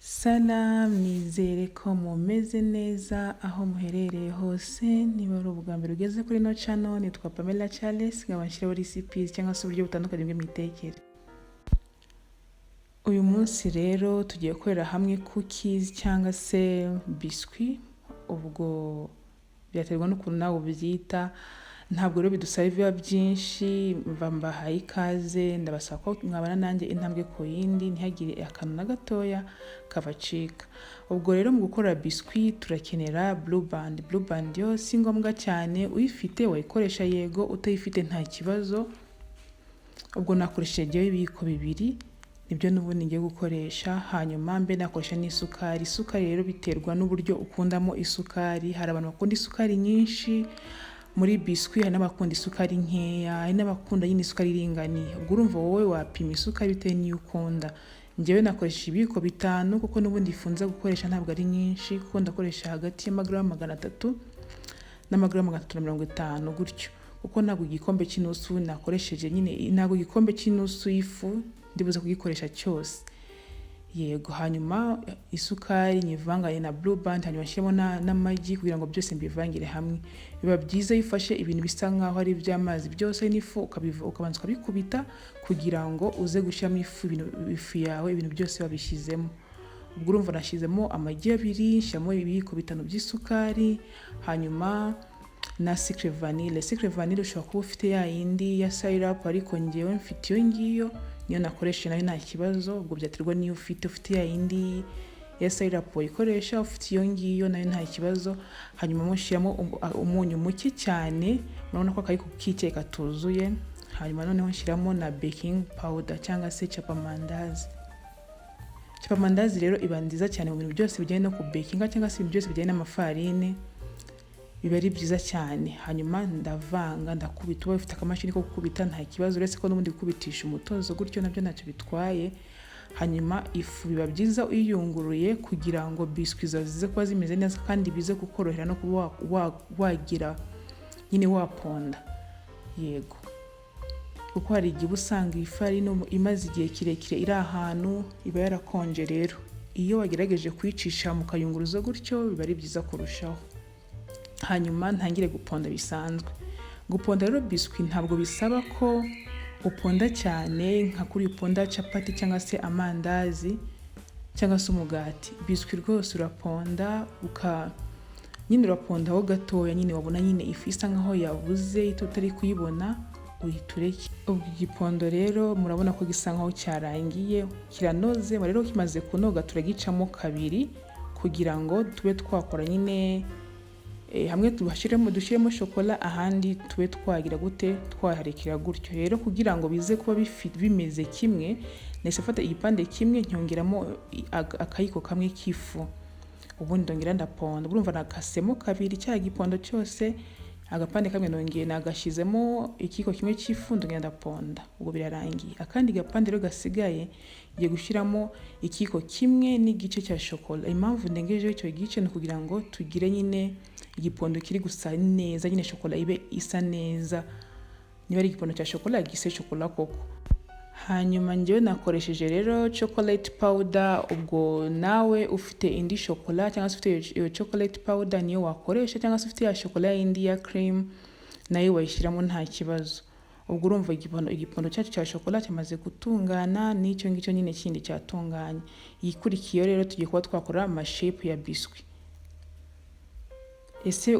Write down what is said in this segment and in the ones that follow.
Salam, nizere ko mumeze neza aho muherereye hose. Niba ari ubwa mbere ugeze kuri ino channel, nitwa Pamela Charles, nkaba nshyiraho recipes cyangwa se uburyo butandukanye bw'imitekere. Uyu munsi rero tugiye gukorera hamwe cookies cyangwa se biscuit, ubwo byaterwa n'ukuntu nawe ubyita. Ntabwo rero bidusaba ibiba byinshi. Mbahaye ikaze, ndabasaba ko mwabana nanjye intambwe ku yindi, ntihagire akantu na gatoya kabacika. Ubwo rero mu gukora biscuit turakenera Blue Band. Blue Band yo si ngombwa cyane, uyifite wayikoresha, yego, utayifite nta kibazo. Ubwo nakoresheje jyewe ibiyiko 2, nibyo n'ubundi ngiye gukoresha. Hanyuma mbe nakoresha n'isukari. Isukari rero biterwa n'uburyo ukundamo isukari. Hari abantu bakunda isukari nyinshi muri biscuit, hari n'abakunda isukari nkeya, hari n'abakunda nyine isukari iringaniye. Ubwo urumva wowe wapima isukari bitewe n'iyo ukunda. Njyewe nakoresha ibiyiko 5, kuko n'ubundi ifu nza gukoresha ntabwo ari nyinshi, kuko ndakoresha hagati y'amagarama 300 n'amagarama 350 gutyo, kuko ntabwo igikombe cy'inusu nakoresheje nyine, ntabwo igikombe cy'inusu y'ifu ndibuze kugikoresha cyose, yego. Hanyuma isukari nyivangane na Blue Band, hanyuma nshyiremo n'amagi kugira ngo byose mbivangire hamwe. Biba byiza iyo ufashe ibintu bisa nkaho ari iby'amazi byose n'ifu, ukabanza ukabikubita kugira ngo uze gushyiramo ifu, ifu yawe ibintu byose wabishyizemo. Ubwo urumva nashyizemo amagi 2, nshyiramo ibiyiko 5 by'isukari, hanyuma na sucre vanille. Sucre vanille ushobora kuba ufite ya yindi ya syrup, ariko ngewe mfite iyo ngiyo, niyo nakoresha, nayo nta kibazo. Ubwo byaterwa n'iyo ufite. Ufite ya yindi ya syrup wayikoresha, ufite iyo ngiyo nayo nta kibazo. Hanyuma mushyiramo umunyu muke cyane, murabona ko akayiko k'icyayi katuzuye. Hanyuma noneho nshyiramo na baking powder cyangwa se chapamandazi. Chapamandazi rero iba nziza cyane mu bintu byose bijyanye no kubekinga cyangwa se ibintu byose bijyanye n'amafarine, biba ari byiza cyane. Hanyuma ndavanga, ndakubita. Uba ufite akamashini ko gukubita nta kibazo, uretse ko n'ubundi gukubitisha umutozo gutyo nabyo ntacyo bitwaye. Hanyuma ifu biba byiza uyiyunguruye kugira ngo biscuit zawe zize kuba zimeze neza, kandi bize kukorohera no kuba wagira nyine waponda, yego, kuko hari igihe uba usanga ifarini imaze igihe kirekire iri ahantu, iba yarakonje. Rero iyo wagerageje kuyicisha mu kayunguruzo gutyo biba ari byiza kurushaho. Hanyuma ntangire guponda bisanzwe. Guponda rero biscuit ntabwo bisaba ko uponda cyane nka kuri uponda capati cyangwa se amandazi cyangwa se umugati. Biscuit rwose uraponda, nyine urapondaho gatoya nyine, wabona nyine ifu isa nkaho yabuze utari kuyibona, uhita ureke. Ubwo igipondo rero murabona ko gisa nkaho cyarangiye, kiranoze. Rero kimaze kunoga turagicamo kabiri kugira ngo tube twakora nyine hamwe dushyiremo shokora, ahandi tube twagira gute, twaharekera gutyo. Rero kugira ngo bize kuba bimeze kimwe, nahise mfata igipande kimwe nyongeramo akayiko kamwe k'ifu, ubundi ndongera ndaponda. Urumva nakasemo kabiri cya gipondo cyose, agapande kamwe nongeye nagashyizemo ikiyiko kimwe cy'ifu, ndongera ndaponda, ubwo birarangiye. Akandi gapande rero gasigaye ngiye gushyiramo ikiyiko 1½ cya shokora. Impamvu ndengejeho icyo gice ni ukugira ngo tugire nyine igipondo kiri gusa neza nyine, shokora ibe isa neza. Niba ari igipondo cya shokora, gise shokora koko. Hanyuma njyewe nakoresheje rero chocolate powder. Ubwo nawe ufite indi shokora cyangwa se ufite iyo chocolate powder niyo wakoresha, cyangwa se ufite ya shokora yindi ya cream nayo wayishyiramo nta kibazo. Ubwo urumva igipondo cyacu cya shokora cyamaze gutungana, n'icyo ngicyo nyine kindi cyatunganye. Igikurikiyeho rero tugiye kuba twakora amashape ya biscuit. Ese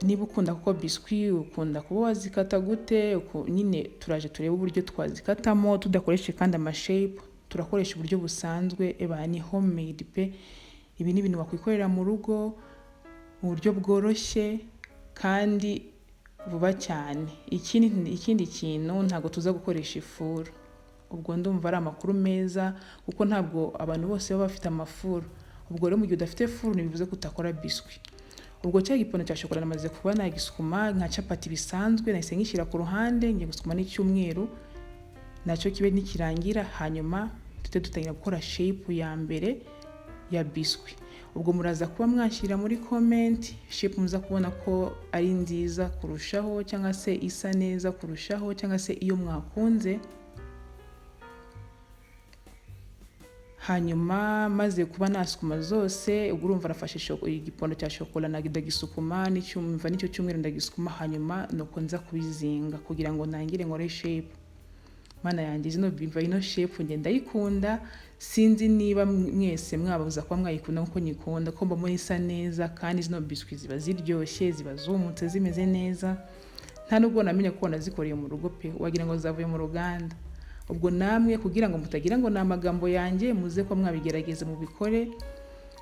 niba ukunda kuko biscuit ukunda kuba wazikata gute? Nyine turaje turebe uburyo twazikatamo tudakoresheje kandi amashape, turakoresha uburyo busanzwe. Eba ni homemade pe! Ibi ni ibintu wakwikorera mu rugo mu buryo bworoshye kandi vuba cyane. Ikindi kintu, ntabwo tuza gukoresha ifuru. Ubwo ndumva ari amakuru meza, kuko ntabwo abantu bose baba bafite amafuru. Ubwo rero mu gihe udafite furu ntibivuze ko utakora biscuit. Ubwo cya gipondo cya shokora namaze kuba nagisukuma nka capati bisanzwe, nahise ngishyira ku ruhande. Ngiye gusukuma n'icyumweru nacyo kibe nikirangira, hanyuma tujye dutangira gukora shape ya mbere ya biscuit. Ubwo muraza kuba mwashyira muri comment shape muza kubona ko ari nziza kurushaho, cyangwa se isa neza kurushaho, cyangwa se iyo mwakunze. Hanyuma maze kuba nasukuma zose, ubwo urumva nafashe igipondo cya shokora ndagisukuma, n'icyumva n'icyo cyumweru ndagisukuma. Hanyuma nuko nza kubizinga kugira ngo ntangire nkore shape. Mana yanjye, zino biva ino shape njye ndayikunda. Sinzi niba mwese mwababuza kuba mwayikunda nkuko nyikunda, ko mbona isa neza, kandi zino biscuit ziba ziryoshye, ziba zumutse, zimeze neza. Nta nubwo namenya ko nazikoreye mu rugo pe, wagira ngo zavuye mu ruganda. Ubwo namwe, kugira ngo mutagira ngo ni amagambo yanjye, muze ko mwabigerageza, mubikore,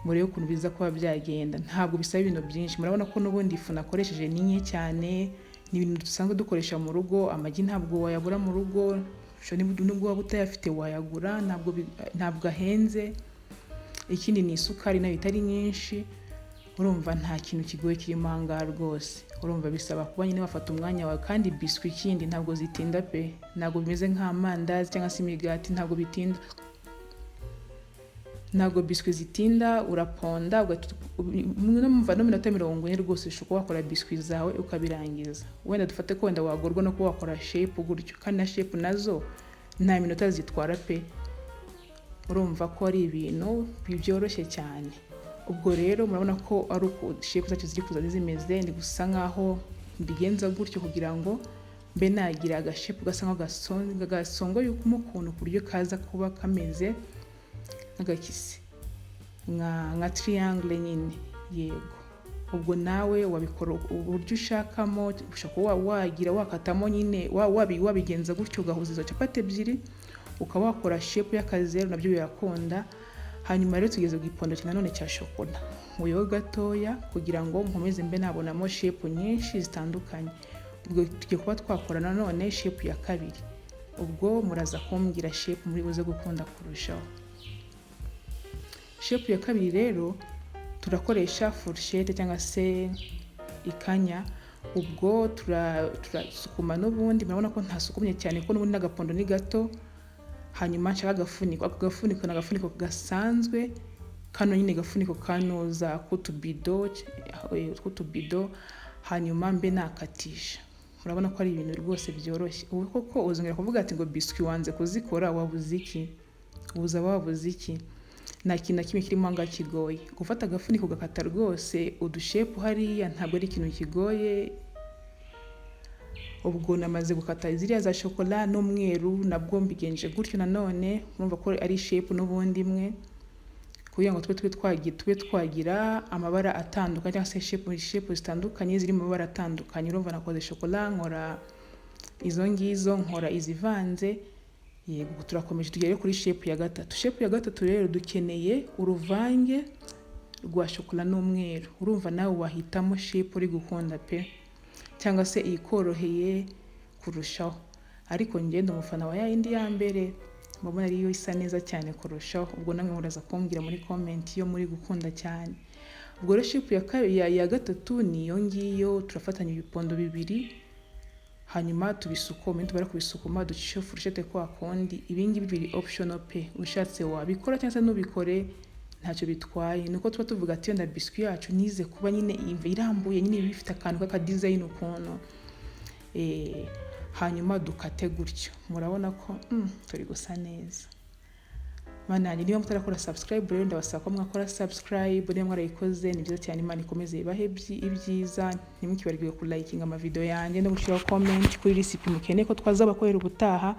murebe ukuntu biza kuba byagenda. Ntabwo bisaba ibintu byinshi. Murabona ko n'ubundi ifu nakoresheje ni nke cyane, ni ibintu dusanzwe dukoresha mu rugo. Amagi ntabwo wayabura mu rugo, nubwo waba utayafite wayagura, ntabwo ahenze. Ikindi ni isukari, nayo itari nyinshi. Urumva nta kintu kigoye kirimo aha ngaha rwose. Urumva bisaba kuba nyine wafata umwanya wawe. Kandi biscuit ikindi ntabwo zitinda pe, ntabwo bimeze nk'amandazi cyangwa se imigati, ntabwo bitinda, ntabwo biscuit zitinda. Uraponda numva no minota 40 rwose ushobora kuba wakora biscuit zawe ukabirangiza. Wenda dufate ko wenda wagorwa no kuba wakora shape gutyo, kandi na shape nazo nta minota zitwara pe. Urumva ko ari ibintu byoroshye cyane. Ubwo rero murabona ko ari uko shape zacu ziri kuza zimeze. Ni gusa nkaho mbigenza gutyo kugira ngo mbe nagira agashape gasa nkaho gasongoye ukuntu, ku buryo kaza kuba kameze nk'agakisi, nka triangle nyine. Yego, ubwo nawe wabikora uburyo ushakamo. Ushobora kuba wagira wakatamo nyine, wabigenza gutyo, ugahuza izo capati ebyiri, ukaba wakora shape y'akazeru, nabyo birakunda. Hanyuma rero tugeze ku gipondo nanone cya shokora, nkuyeho gatoya kugira ngo nkomeze mbe nabonamo shape nyinshi zitandukanye. Ubwo tugiye kuba twakora nanone shape ya kabiri. Ubwo muraza kumbwira shape muri buze gukunda kurushaho. Shape ya kabiri rero turakoresha fourchette cyangwa se ikanya. Ubwo turasukuma n'ubundi. Murabona ko ntasukumye cyane kuko n'ubundi n'agapondo ni gato. Hanyuma nshaka agafuniko. Ako gafuniko ni agafuniko gasanzwe kano nyine, gafuniko kanoza k'utubido. Hanyuma mbe nakatisha. Murabona ko ari ibintu rwose byoroshye. Ubu koko uzongera kuvuga ati ngo biscuit wanze kuzikora, wabuze iki? Uzaba wabuze iki? Nta kintu na kimwe kirimo ahangaha kigoye. Gufata agafuniko ugakata rwose udushape hariya ntabwo ari ikintu kigoye. Ubwo namaze gukata ziriya za shokora n'umweru, nabwo mbigenje gutyo nanone. Urumva ko ari shape n'ubundi imwe, kugira ngo tube twagira amabara atandukanye cyangwa se shape zitandukanye ziri mu mabara atandukanye. Urumva nakoze shokora, nkora izo ngizo, nkora izivanze. Yego, turakomeje tugere kuri shape ya gatatu. Shape ya gatatu rero dukeneye uruvange rwa shokora n'umweru. Urumva nawe wahitamo shape uri gukunda pe, cyangwa se ikoroheye kurushaho, ariko ngenda umufana wa yayindi ya mbere, mbona ariyo isa neza cyane kurushaho. Ubwo namwe muraza kumbwira muri comment iyo muri gukunda cyane. Ubwo rero shape ya gatatu ni iyo ngiyo. Turafatanya ibipondo bibiri, hanyuma tubisukuma. Nitumara kubisukuma, ducishe fourchette kwa kundi. Ibi ngibi biri optional pe, ushatse wabikora cyangwa se ntubikore, ntacyo bitwaye. Nuko tuba tuvuga ati wenda biscuit yacu nize kuba nyine irambuye nyine, iba ifite akantu k'akadesign ukuntu. Hanyuma dukate gutyo. Murabona ko turi gusa neza. Mana yanjye, niba mutarakora subscribe rero, ndabasaba ko mwakora subscribe. Niba mwarayikoze, ni byiza cyane, Imana ikomeze ibahe ibyiza. Ntimukibagirwe kulayikinga amavideo yanjye no gushyiraho comment kuri recipe mukeneye ko twazabakorera ubutaha.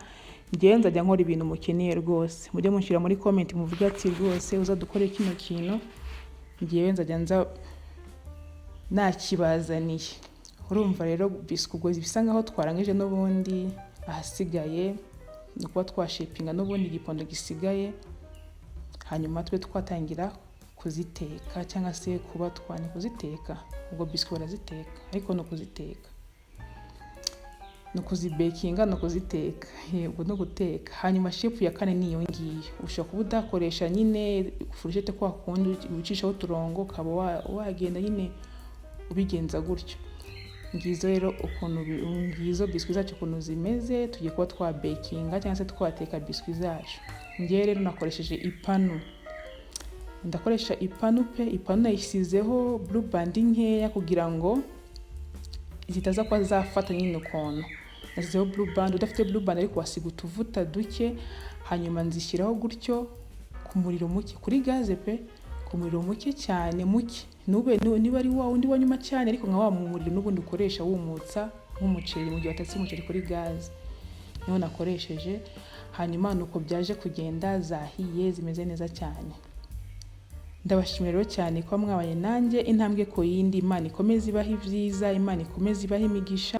Njyewe nzajya nkora ibintu mukeneye rwose. Mujye mushyira muri comment, muvuge ati rwose uzadukore kino kintu, njyewe nzajya nza nakibazaniye. Urumva rero biscuit ubwo bisa nkaho twarangije n'ubundi. Ahasigaye ni ukuba twashapinga n'ubundi igipondo gisigaye, hanyuma tube twatangira kuziteka, cyangwa se kuba twane kuziteka. Ubwo biscuit baraziteka, ariko ni ukuziteka, ni ukuzibakinga, ni ukuziteka, yego, no guteka. Hanyuma shape ya kane ni iyo ngiyo. Ushobora kuba udakoresha nyine fourchette kwa kundi ucishaho uturongo, ukaba wagenda nyine ubigenza gutyo. Ngizo rero ukuntu ngizo biscuit zacu ukuntu zimeze. Tugiye kuba twabakinga cyangwa se twateka biscuit zacu. Ngewe rero nakoresheje ipanu, ndakoresha ipanu pe. Ipanu nayisizeho Blue Band nkeya kugira ngo zitaza kuba zafata nyine ukuntu. Nasizeho Blue Band. Udafite Blue Band ariko wasiga utuvuta duke. Hanyuma nzishyiraho gutyo ku ku muriro muke kuri gaze pe, ku muriro muke cyane, muke, nube niba ari wa wundi wa nyuma cyane, ariko nka wa muriro n'ubundi ukoresha wumutsa nk'umuceri mu gihe watetse umuceri kuri gaze, niwo nakoresheje. Hanyuma nuko byaje kugenda, zahiye zimeze neza cyane. Ndabashimira rero cyane kuba mwabanye nanjye intambwe ku yindi. Imana ikomeze ibahe ibyiza, Imana ikomeze ibahe imigisha.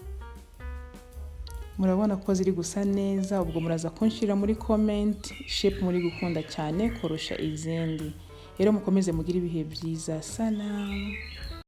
Murabona ko ziri gusa neza. Ubwo muraza kunshyira muri comment shape muri gukunda cyane kurusha izindi. Rero mukomeze mugire ibihe byiza. Salamu.